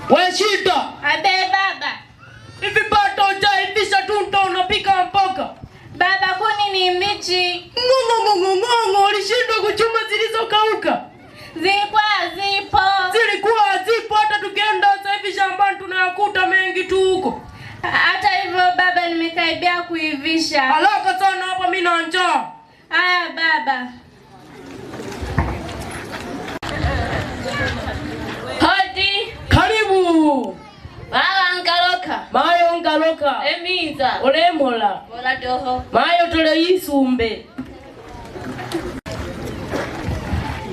We Shida, Abe baba. Hivi bado hujaivisha tunda unapika mboga? Baba, kuni ni mbichi. Ng'ong'ong'ong'ong'o, ulishindwa kuchuma zilizokauka? Zilikuwa zipo. Zilikuwa hazipo, hata tukienda sasa hivi shambani tunayakuta mengi tu huko. Hata hivyo baba, nimekaribia kuivisha. Haraka sana hapa, mimi na njaa. Haya baba. Hodi. Karibu. Baba ngaloka. Mayo ngaloka. Eminza. Olemola. Bola doho. Mayo tole isumbe.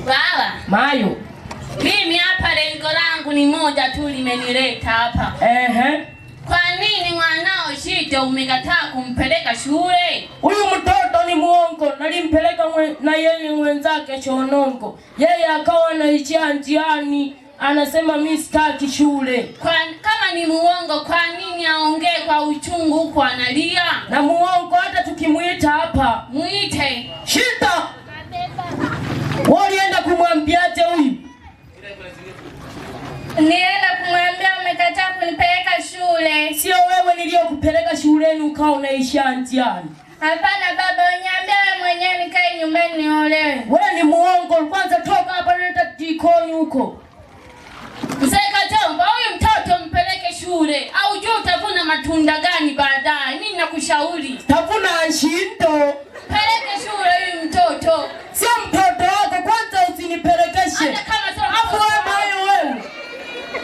Baba. Mayo. Mimi hapa lengo langu ni moja tu limenileta hapa. Ehe. Kwa nini mwanao Shida umekataa kumpeleka shule? Huyu mtoto ni muongo, nalimpeleka na yeye mwenzake Shonongo. Yeye akawa anaishia njiani, anasema mimi sitaki shule. Kama ni muongo, kwa nini aongee kwa uchungu huko analia? Na muongo hata tukimuita hapa. Muite. Shida. Walienda kumwambiaje huyu? Nienda kumwambia umekataa kunipeleka shule. Sio wewe niliyokupeleka shuleni ukawa unaishia njiani. Hapana baba, uniambia wewe mwenyewe nikae nyumbani niolewe. Wewe ni muongo, kwanza toka hapa nenda jikoni huko. Mzee Katombo, huyu mtoto mpeleke shule. Au jua utavuna matunda gani baadaye? Mimi nakushauri. Tavuna shindo.